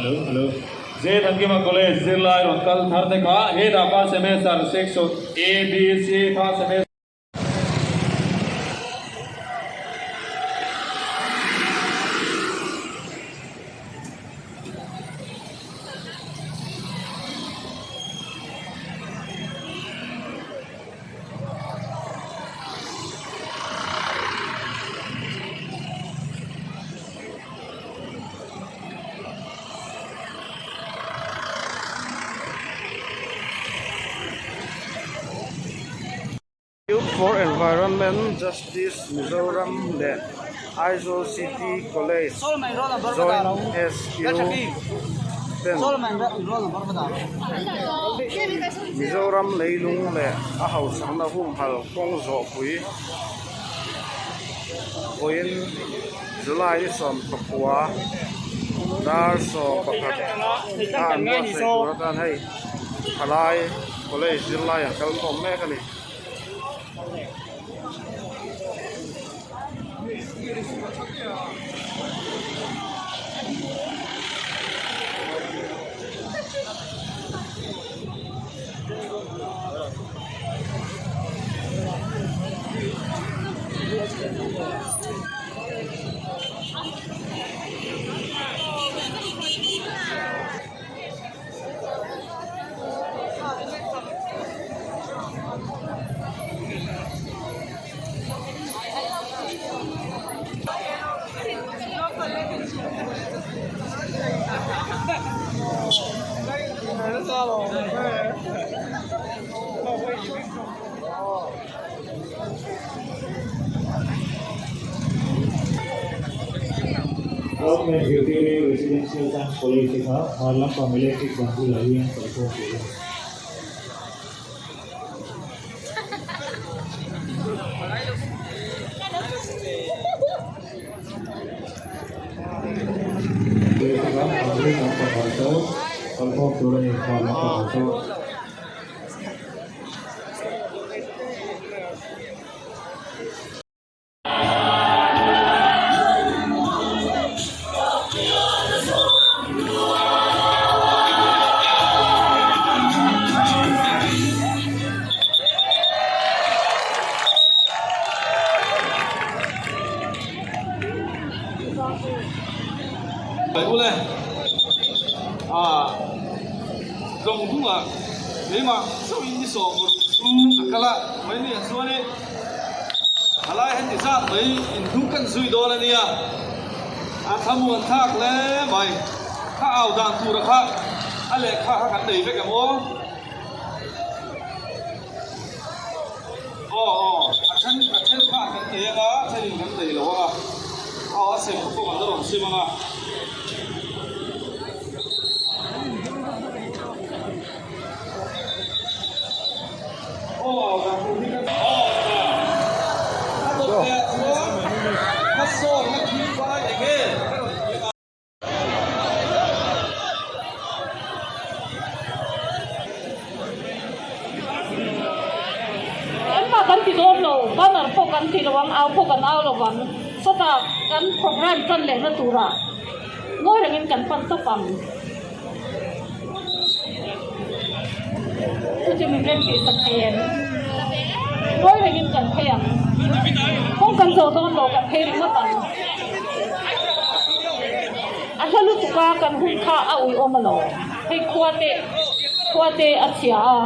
Hello, hello. Zethangkima College zirlai rawn kal thar te kha hetah first semester section A, B, C first semester. Youth for Environment Justice Mizoram leh Aizawl City College Joint SQ ten Mizoram leilung leh a hausakna humhal kawng zawhpui vawiin July ni 19 dar 11 a an buatsaih tur atan hei thalai college zirlai an kal khawm mek a ni. Government Zirtirtu Residential Science College te kha hmar lampang electric ban bulah hian kalkhawm tur a ni. Kalkhawm tur a ni hmar lampangah chuan. Ule a tlawng hnungah keimah chauhin ni 80 chhung ka kal a mai ni ah chuanin Thalai heti zat mai inhnung kan zui dawn a nia, a thlamuan thlak hle mai. Kha au dan tura kha a lehkha kha kan nei vek em aw? Aw aw, a then a then khan kan nei anga, a thenin kan nei lo anga, aw a sem pawh kan la rawn sim anga. Engmah kan ti dawn lo, banner pawh kan ti lo ang, au pawh kan au lo vang. Sawtah kan programme tan lehna turah ngawi rengin kan pan tawp ang. Chu chu min rem tih sak thei em? Ngawi rengin kan phei ang. Kawng kan zawh dawn lo kan phei ringawt ang. A hla lutuk a kan hun kha a uiawm alawm. Hei khua te khua te a chhia a.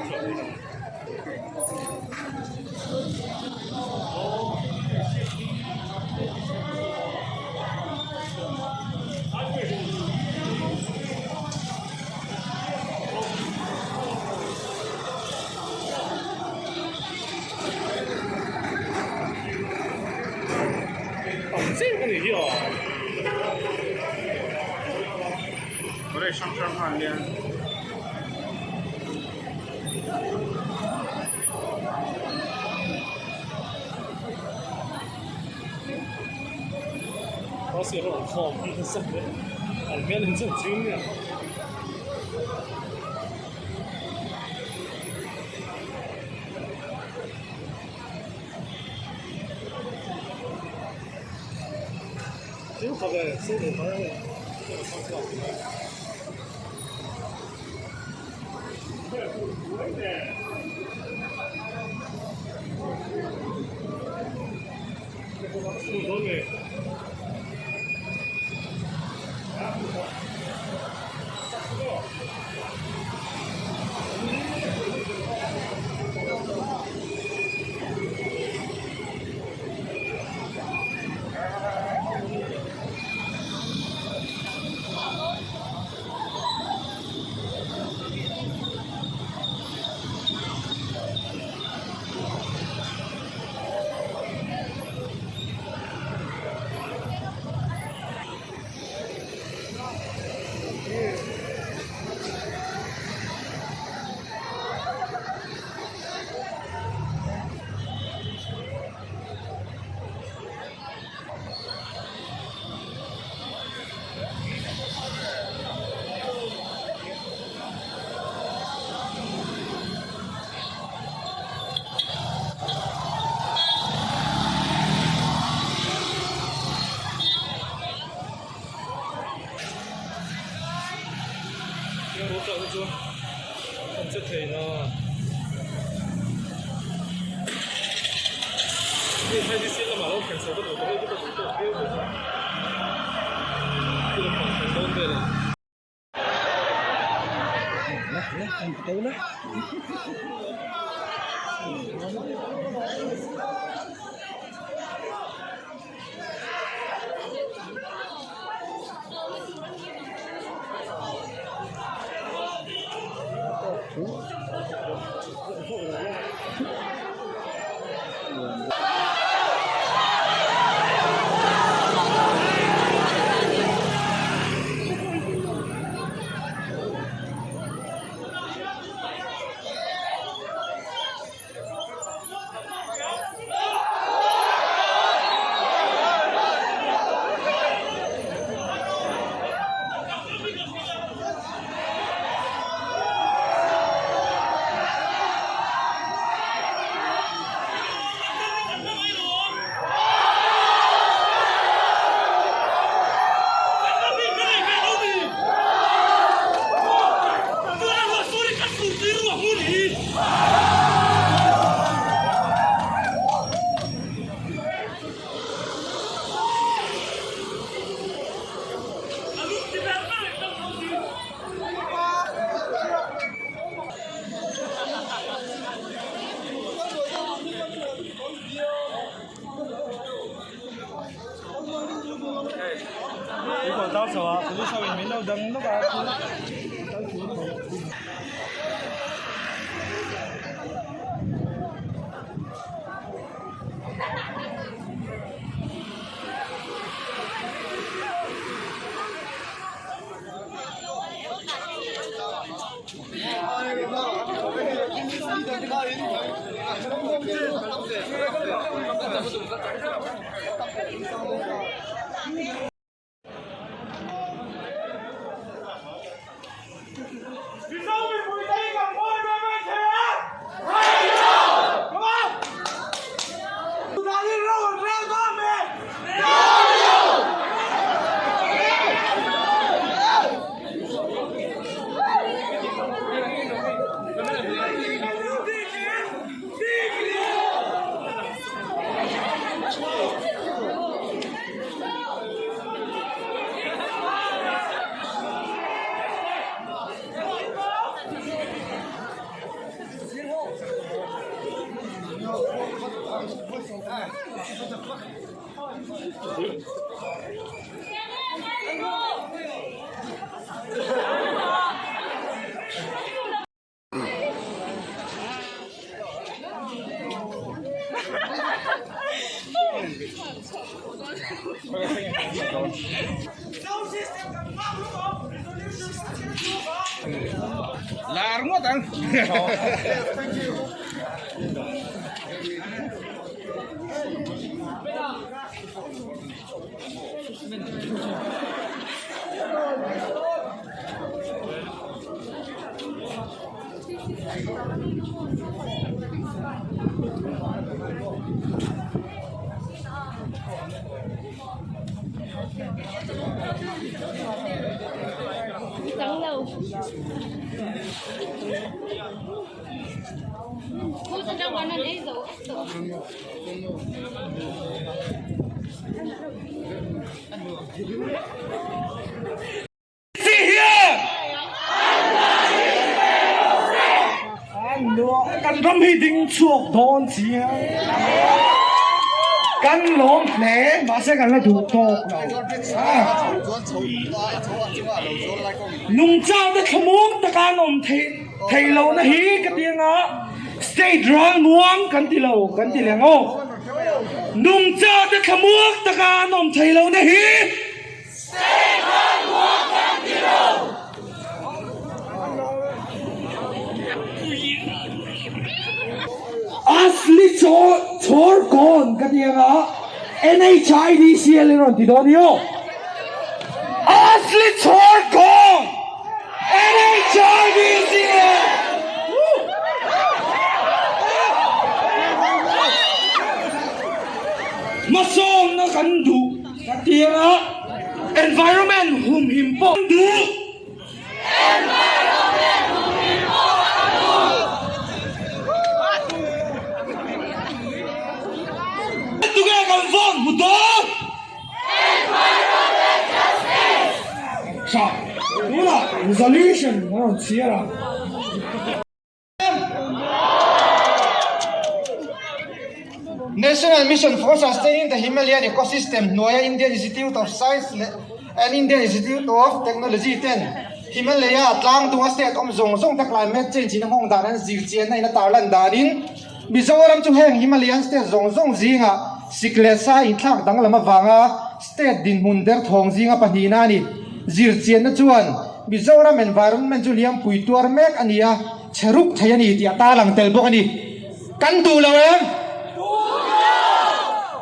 College hrang hrang khan hian Lar ngawt ang. Kan ram hi ding chhuak dawn chiang. Kan lawm hle mahse kan la duh tawk lo. Nungchang te thlamuang taka an awm theih theih lohna hi ka ti anga state ralmuang kan ti lo kan ti leng aw. Nungchang te thlamuang taka an awm theih lohna hi Asli chhawr kawn ka ti anga NHIDCL in rawn ti dawn i aw. Asli chhawr kawn NHIDCL. Hmasawnna kan duh. Ka ti anga environment humhim pawh an duh. Environment humhim pawh an duh. Tunge kan vote hmu dawn? Environment justice. Tha, tunah resolution a rawn chhiar ang. National Mission for Sustaining the Himalayan Ecosystem hnuaia Indian Institute of Science leh and Indian Institute of Technology ten Himalaya tlang dunga state awm zawng zawng te climate change in a nghawng dan an zir chianna in a tarlan danin Mizoram chu heng Himalayan state zawng zawng zingah sik leh sa inthlak danglam avanga state dinhmun derthawng zinga pahnihna a ni. Zir chianna chuan Mizoram environment chu hliampui tuar mek a ni a, chhe rup thei a ni tih a tarlang tel bawk a ni. Kan duh lo em? Duh lo!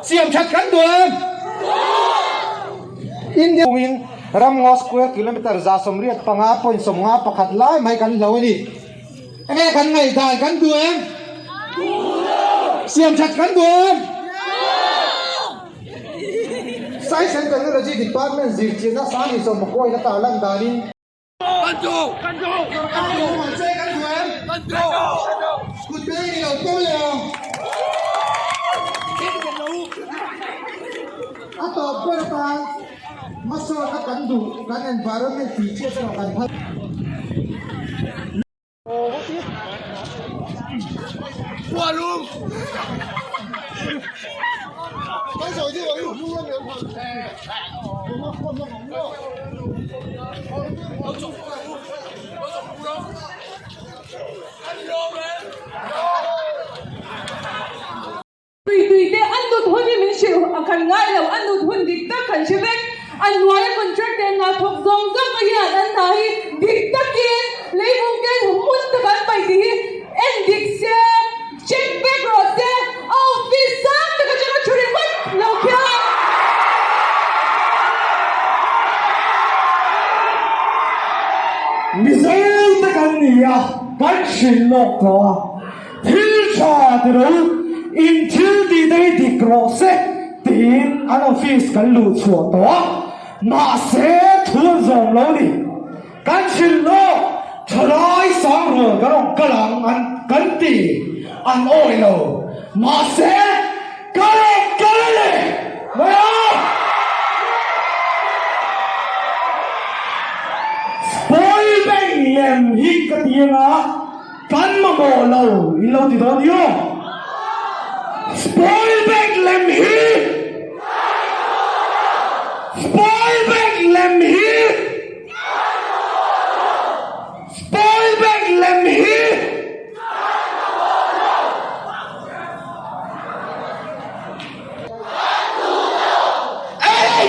Siam that kan duh em? Duh! India chungin ramngaw square kilometre 185.51 lai mai kan hlo a ni. Enge kan ngaihdan kan duh em? Duh lo! Siam that kan duh em? Duh! Science and Technology Department zirchianna Sani Sawmkawiin a tarlan danin, Sorkar hi huan che kan duh em? Kut te i lo pawm leh ang. A tawp ber atan hmasawnna kan duh, kan environment tih chhiat erawh kan phal. Tui tui te an lut hun hi min hrilh a kan ngai lo, an lut hun dik tak kan hre vek. An hnuaia contractor hna thawk zawng zawng te hian an hna hi dik takin leivung te hmun tak an paih tih hi en dik se, check vek rawh se, a office sang tak atanga thu ringawt lo khian. Mizo te kan ni a, kan hrilh lawk tawh a. Thil tha ti ro, in thil tih te hi dik rawh se tiin an office kan luh chhuah tawh a, mahse thu an zawm lo ni. Kan hrilh lawk, thalai sang rual kan rawn kal ang an kan ti, an awi lo, mahse ka rawn kal a ni mai a. Spoil bank lem hi ka ti anga. Kan mamawh lo in lo ti dawn i aw. Spoil bag lem hi Spoil bag lem hi Spoil bag lem hi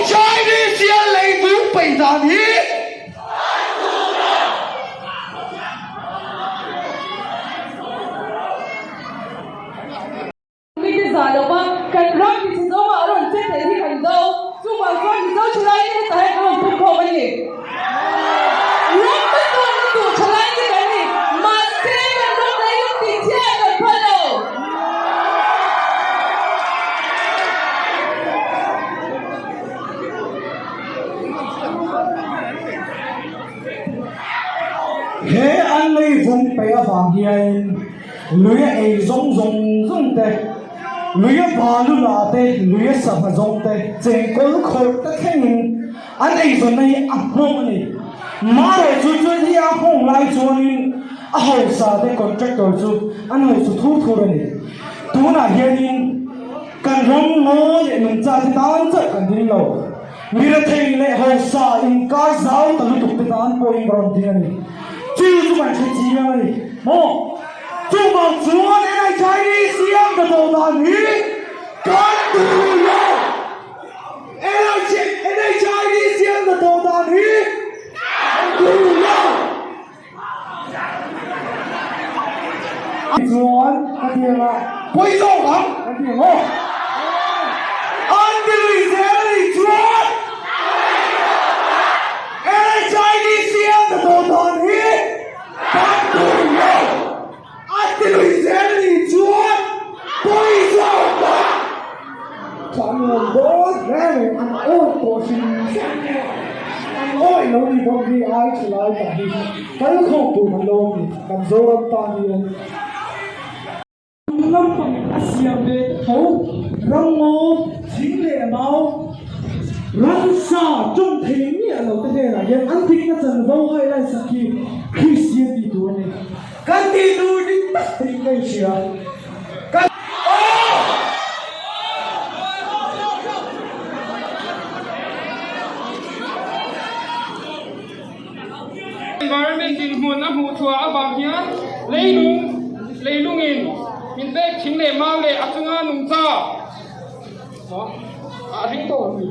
HIV sial lei vung peih dan hi Mite zah lo va, kan ram ti chhe zawngah a rawn che thei hi kan do. Chuvang chuan Mizo thalai te hetah hian kan rawn pum khawm a ni. Ram hmasawnna tur thalai te kan ni. Mahse kan ram leilung tih chhiat kan phal lo. He an lei vung peih avang hianin lui a ei zawng zawng zawng te, lui a balu la te, lui a sangha zawng te, chengkawl khawrh te thlengin an eizawnna hi a nghawng a ni. Mahrawh chu chuan hi a nghawng lai chuanin a hausa te contractor chu an hausa thur thur a ni. Tunah hianin kan ram ngaw leh nungcha te tan chauh kan ding lo. Mi rethei leh hausa inkar zau ta lutuk te tan pawhin ka rawn ding a ni. Chu chu kan hre chiang a ni maw? Chuvang chuan NHID siam ka tawh dan hi kan duh lo. NHID siam ka tawh dan hi kan duh lo. Chuan ka ti ang a, pawi zawk ang kan ti ang aw. An ti lui zel a nih chuan NHIDC an ta tawh dan hi kan duh lo. A ti lui zel a nih chuan pawi zawk ang. Kan rawn dawn hle mai, an awi tawh hrim hrim a, an awi lo ni bawk hi ai tha lai tak hi kal khawm tur kan lo awm ni, kan Zoram tan hian. Tum lampang a siam ve ta tho, ramngaw, thing leh mau, ransa tawng thei miah lo te hnenah hian an dikna chanvo highlight sak hi Kristian tih tur a ni. Kan tih tur dik tak tih ka inhria. Kan Environment dinhmun a hmuh chhuah avang hian leilung leilungin min pek thing leh mau leh a chunga nungcha a ring tawh a ni.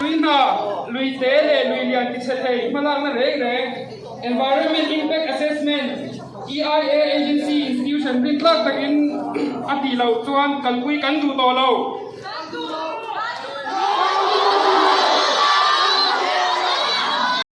Lui hna, lui te leh lui lian ti chhe thei hmalakna reng reng Environment Impact Assessment, EIA, Agency Institution rintlak takin a tih loh chuan kalpui kan duh tawh lo.